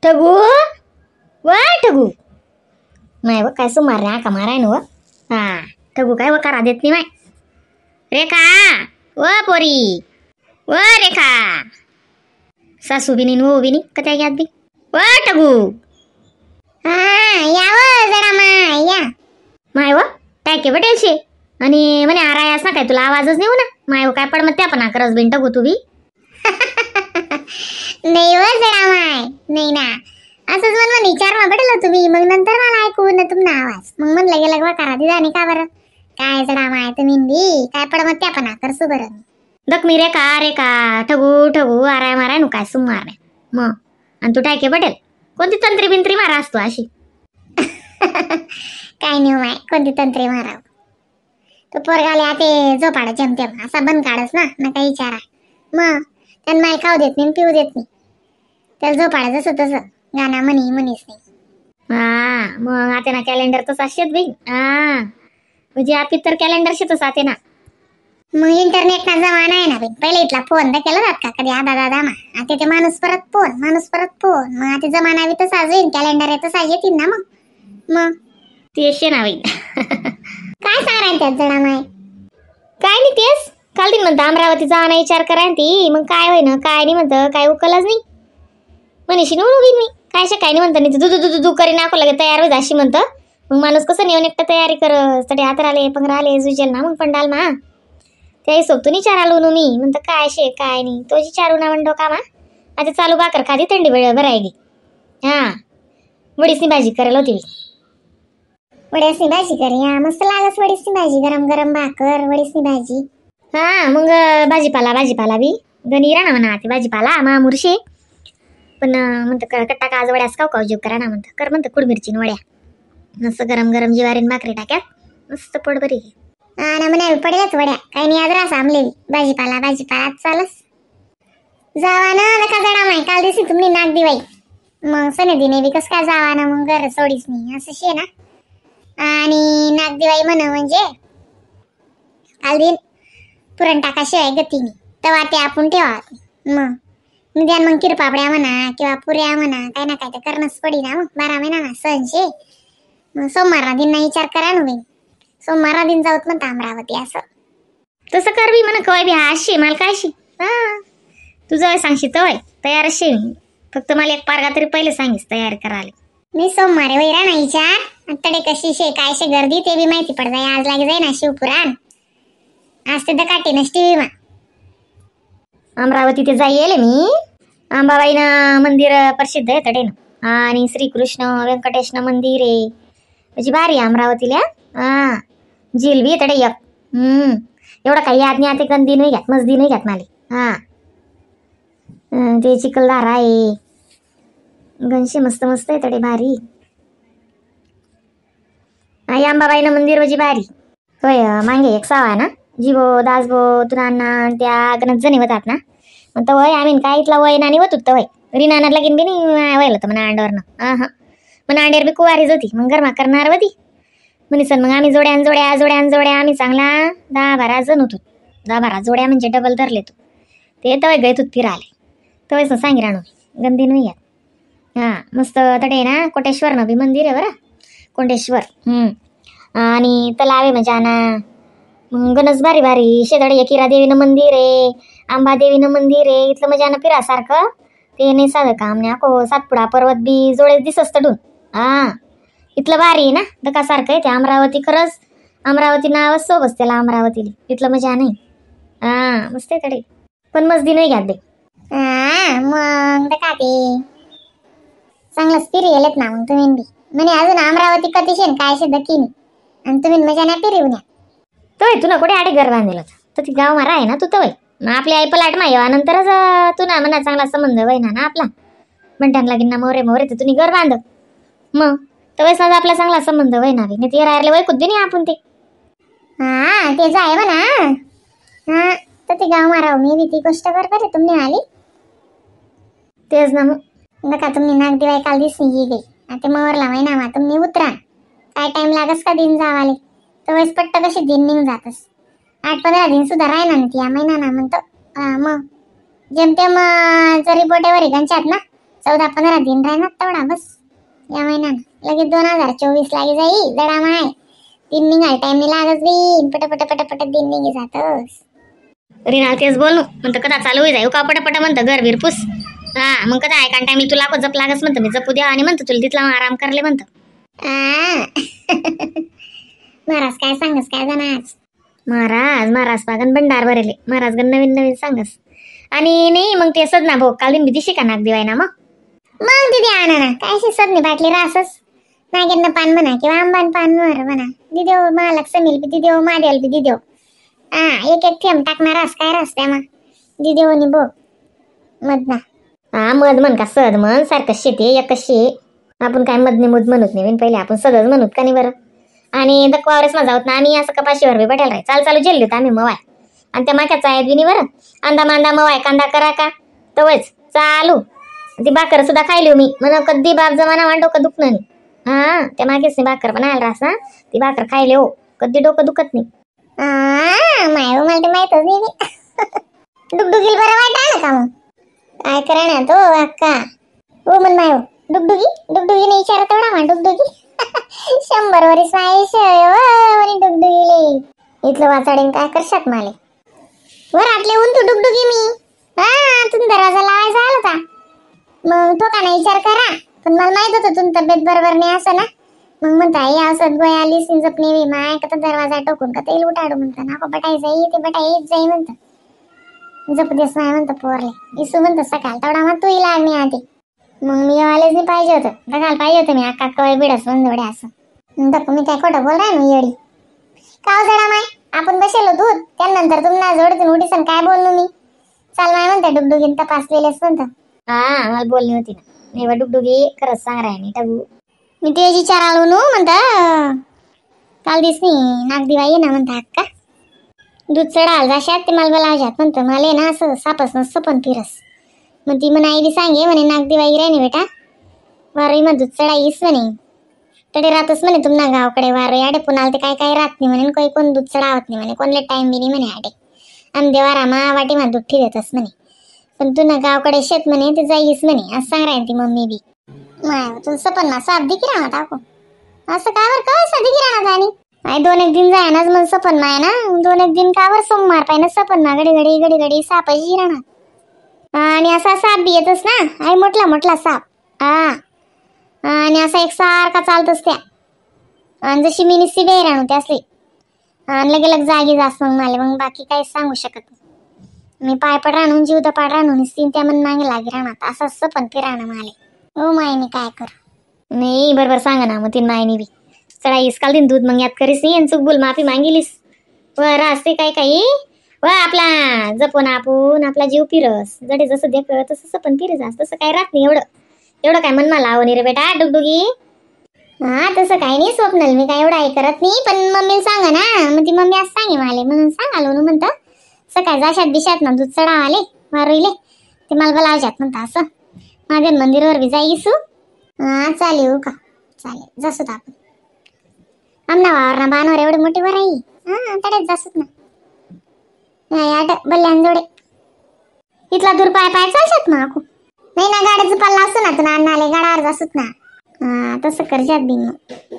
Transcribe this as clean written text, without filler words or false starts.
ठगू वा ठगू माय व काय सुमार रे का माराय न व. हा ठगू काय व करा देत नाही माय. रेखा व पोरी व रेखा सासू बी नाही वो बी नाही कत्या घ्यात बी व ठगू. हा या व जरा माय या. माय व काय के बटेल शे आणि म्हणे आरायास ना काय तुला आवाजच नाही हो ना माय व काय पड मग त्या पण करस बिन ठगू तू बी. नाही व जरा माय नाही ना असंच म्हण म्हणे विचार मा पडेल तुम्ही मग नंतर मला ऐकू ना तुमना आवाज मग म्हणलं गेलं बा करा दिदा नाही का बरं काय जरा माय तुम्ही बी काय पड मग त्या पण करसू बरं. दक मी रेखा रेखा ठगू ठगू आराय माराय नु काय सुमार नाही मग आणि तू टायके पटेल कोणती तंत्री बिंत्री मारा असतो अशी. काय नाही माय कोणती तंत्री माराव तो पोरगाले ते झोपाडा जमतेम असा बंद काढस ना ना काही विचारा मग त्यांना माय खाऊ देत नाही पिऊ देत नाही त्याला झोपाडा जसं तसं गाणं म्हणी म्हणीच नाही. हा मग आता ना कॅलेंडर तसा शेत बाई. हा म्हणजे आपली तर कॅलेंडर शेतच आते ना. मग इंटरनेट ना जमाना आहे ना बाई पहिले इथला फोन तर केला जात का कधी आदा दादा मा आता ते माणूस परत फोन माणूस परत फोन मग आता जमाना बी तसाच होईल कॅलेंडर आहे तसाच येतील ना मग मग ते शे ना बाई. काय सांगायचं त्यात जणा माय. काय नाही तेच काल दिन म्हणतं अमरावती जा ना विचार कराय ती मग काय होय ना काय नाही म्हणतं काय उकलच नाही म्हणीशी नू उभी मी काय शे काय नाही म्हणतं नाही दुधू दुधू दू करी नाको लगे तयार होईल अशी म्हणतं मग माणूस कसं नेऊन एकटं तयारी कर तडे हात आले पंगरा आले जुजेल ना मग पंडाल मा त्या हिशोब तू विचार आलो नु मी म्हणतं काय शे काय नाही तो विचारू ना म्हणतो का मा आता चालू भाकर खादी थंडी वेळ बरं गी. हा वडीसनी भाजी करायला होती. वड्यासनी भाजी कर या मस्त लागस वडीसनी भाजी गरम गरम भाकर वडीसनी भाजी. हा मग भाजीपाला भाजीपाला बी गणीरा ना म्हणा ते भाजीपाला मा मुरशे पण म्हणतं कट्टा का आज वड्यास खाऊ खाऊ जीव करा ना म्हणतं कर म्हणतं कुडमिरची वड्या मस्त गरम गरम जिवारीन भाकरी टाक्यात मस्त पोट बरी. हा ना म्हणे पडल्याच वड्या काही नाही आज रास आमलेली भाजीपाला भाजीपाला चालस जावा ना नका जडा माय काल दिवशी तुम्ही नाक दिवाई मग सने दिने बी कसं काय जावा ना मग घर सोडीच नाही असं शे ना. आणि नाक दिवाई म्हण म्हणजे काल दिन पुरण टाकाशिवाय गती नाही तवा ते आपण ठेवा मग निदान मग किरपापड्या म्हणा किंवा पुऱ्या म्हणा काय ना काय तर करणंच पडी ना मग 12 महिना ना सण शे मग सोमवारा दिन नाही विचार करा ना बाई सोमवारा दिन जाऊत म्हणता अमरावती असं तसं कर बी म्हणा कवाय बी हा अशी मला काय अशी हा तुझं सांगशी तवय तयार अशी मी फक्त मला एक पारगा तरी पहिले सांगीस तयार करायला. मी सोमवारी वैरा ना विचार तडे कशी शे काय शे गर्दी ते बी माहिती पड जाय आज लागे जाय ना शिवपुराण आज ते दकाटे ना टीव्ही मा. अमरावती ते जाई येले मी अंबाबाईनं मंदिर प्रसिद्ध आहे तडे ना आणि श्रीकृष्ण व्यंकटेशनं मंदिर आहे म्हणजे भारी आहे अमरावतीला. हा झील बी तडे एक एवढं काही याद नाही आता गंदी नाही घ्यात मजदी नाही घ्यात माले. हा ते चिखलदारा आहे गणशी मस्त मस्त आहे तडे भारी. आई अंबाबाईनं मंदिर म्हणजे भारी होय. मागे एक सावा ना जीवो दासबो तुरांना त्या गणत जणी होतात ना मग तर वय आम्ही काय इथला वय नानी होत वय रिनाना लगीन बी नाही वयलं तर म्हणा अंडावरनं. हा हा मग अंड्यावर बी कुवारीच होती मग गरमा करणार होती म्हणे सर मग आम्ही जोड्यान जोड्या जोड्यान जोड्या आम्ही चांगला 10-12 जण होतो 10-12 जोड्या म्हणजे डबल धरले तू ते तवय गयतूत फिराले तवयच ना सांगी राणू गंदी नाही यात. हां मस्त तडे ना कोटेश्वर ना बी मंदिर आहे बरं कोंडेश्वर. आणि तलाव आहे म्हणजे ना मग गणस भारी भारी शेतडे एकिरा देवीनं मंदिर आहे अंबादेवीनं मंदिर आहे इथलं म्हणजे ना फिरासारखं ते नाही साधं काम नाही अको सातपुडा पर्वत बी जोडे दिसस तडून. हां इथलं भारी आहे ना दकासारखं आहे ते अमरावती खरंच अमरावती नावच सोबस त्याला अमरावतीला इथलं मजा नाही. हां मस्त आहे तडे पण मस्ती नाही घ्यात बे. हा मग का ते चांगलंच फिरी गेलेत ना मग तुम्ही बी म्हणे अजून अमरावती कधी काय शे दकीनी आणि तुम्ही मजा नाही फिरी उन्या. तोय तू ना कुठे आडे घर बांधलेलं तर ती गाव मारा आहे ना तू तवय मग आपली आई पलाट मा येवा नंतरच तू ना म्हणा चांगला संबंध वय ना आपला म्हणताना लागेल ना मोरे मोरे तर तुम्ही घर बांध मग तवयच माझा आपला चांगला संबंध वय ना नाही ते राहिले वय कुद नाही आपण ते. हा तेच आहे म्हणा. हा तर ते गाव माराव मी बी ती गोष्ट बरोबर आहे तुम्ही आली तेच ना मग नका तुम्ही नाग दिवाय काल दिसली ही गई आता मवरला महिना मा तुम्ही उतरा काय टाइम लागस का दिन जावाले तर वयस पट्ट कशी दिन निघून जातस 8-15 दिन सुद्धा राहिना ना ती या महिना ना म्हणतो. मग जेमतेम जरी बोटेवर गंच्यात ना 14-15 दिन राहणार तेवढा बस या महिन्यानं लगेच 2024 लागे जाई जडा माय दिन निघाल टाइम नाही लागत बी पटापट पटापट दिन निघी जातस. रिनाल तेच बोलू म्हणतं कदा चालू होई जाऊ का पटापट म्हणतं घर बीर पुस. हा मग कदा ऐका टाइम तुला जप लागस म्हणतं मी जपू द्या आणि म्हणतो तुला तिथला आराम करले म्हणतं. महाराज काय सांगस काय जाणार महाराज महाराज पागन भंडार भरेले महाराज गण नवीन नवीन सांगस. आणि नाही मग ते सदना भाऊ काल दिन बी दिशी का नाग दिवाय ना मग मग दिदी आणा ना काय सदनी बाटली रासच नागेंना पान म्हणा किंवा आंबान पान वर म्हणा दिदेव महालक्ष्मील बी दिदेव महादेवल बी दिदेव. हा एक एक थेंब टाकणार रास काय रास त्या मग दिदेव आणि भोग मधना. हा मध म्हण का सद म्हण सारखं शेती एकच शे आपण काय मधने मुद म्हणत नाही पहिले आपण सदच म्हणत का नाही बरं. आणि दकवावरच मजा होत ना आम्ही असं कपाशीवर बी बटायला राही चाल चालू जेलली होतं आम्ही मवाय आणि त्या माक्याचा आहेत बी बरं अंदा मांदा मवाय कांदा करा का तवच चालू ती भाकर सुद्धा खायली मी म्हणा कधी बाप जमाना मान डोकं दुखणं नाही. हा त्या मागेच नाही भाकर पण आला रास ना ती भाकर खायली हो कधी डोकं दुखत नाही. माय मला ते माहीतच नाही. डुगडुगील बरं वाटलं ना का मग काय करा ना तो अक्का हो म्हण माय डुगडुगी डुगडुगीने विचारा तेवढा मा डुगडुगी 100 वरीस माय डुगडुगीले इथलं वाचाडीन काय करशात माले वर आटले ऊन तू डुगडुगी मी. हा तुम्ही दरवाजा लावायचा आला होता मग तो का नाही विचार करा पण मला माहित होतं तुम तब्येत बरोबर नाही असं ना मग म्हणता आई औषध गोळी आली सिंजपणी बी माय का दरवाजा टोकून का तेल उठाडू म्हणता नको बटाई जाई ते बटाई येत जाई म्हणतं जप देस नाही म्हणतं पोरले इसू म्हणतं सकाळ तेवढा मग तू लागणी आधी मग मी आलेच नाही पाहिजे होतं बघायला पाहिजे होतं मी अक्का कवय बिडस म्हणून एवढे असं तर मी काय खोटं बोल राय मी येडी काव जडा माय आपण बसेलो दूध त्यानंतर तुम्हाला जोडतून उठीसन काय बोललो मी चाल माय म्हणतं डुगडुगीन तपासलेलेच म्हणतं. हा मला बोलणी होती ना नाही बा डुगडुगी खरंच सांग राय मी टगू मी ते विचार आलो नो म्हणता काल दिसनी नागदिवा ये ना म्हणता अक्का दूध चढाल जाशात ते मला बोलावशात म्हणतं मला ना असं सापच नसतं पण फिरस मग ती म्हणे आई बी सांगे म्हणे नागदिवाई राही बेटा वारई मग दूध चढाईस म्हणे तडे राहतच म्हणे तुम्हाला गावकडे वारई आडे पुन्हा ते काय काय राहत नाही म्हणे काही कोण दूध चढावत नाही म्हणे कोणले टाइम बी नाही म्हणे आडे आम देवारामा वाटी मा दूध ठी देतस म्हणे पण तू ना गावकडे शेत म्हणे ते जाईस म्हणे असं सांग राहीन ती मम्मी बी. माय तुला सपन ना साप दिकी राहणार टाकू असं का बरं काय सदी राहणार आणि आई 2-1 दिन जाय ना मग सपन माय ना 2-1 दिन का वर सोमवार पाहिजे सपन मा घडी घडी घडी घडी सापही राहणार आणि असा साप बी येतच ना आई मोठला मोठला साप. हा आणि असा एक सारखा चालतच त्या आणि जशी मी निस्ती बेर आणू त्या असली आणि लगे लग जागी जास मग मला मग बाकी काहीच सांगू शकत नाही मी पाय पड राहून जीव दपाड राहून निस्ती त्या मन मागे लागी राहणार असं सपन फिराणं माले. हो माय मी काय करू नाही बरोबर सांगा ना मग तीन मायनी बी चढा इसकाल दिन दूध मग यात करीस नाही आणि चूक बोल माफी मागिलीस व रास्ते काय काही व आपला जपून आपण आपला जीव फिरस जडे जसं देख तसं सपन फिरस तसं काय राहत नाही एवढं एवढं काय मनमा लावं नाही रे बेटा डुगडुगी. हा तसं काही नाही स्वप्नल मी काय एवढं करत नाही पण मम्मीला सांगा ना मग ती मम्मी आज सांगे मला म्हणून सांगालो ना म्हणतं सकाळ जाशात बिशात ना दूध चढाव आले मारुईले ते मला बोलावशात म्हणतं असं माझ्या मंदिरावर बी जाईसू. हा चालेल हो का चालेल जसं आपण आमना वावर ना बानवर एवढी मोठी वर आहे. हा तडेच जासत ना नाही आट बल्ल्यान जोडे इथला दूर पाय पाय चालशात मग आकू नाही ना गाड्याचं पल्ला असतो ना तुला अण्णा आले गाडावर जासत ना. हा तसं करशात बी मग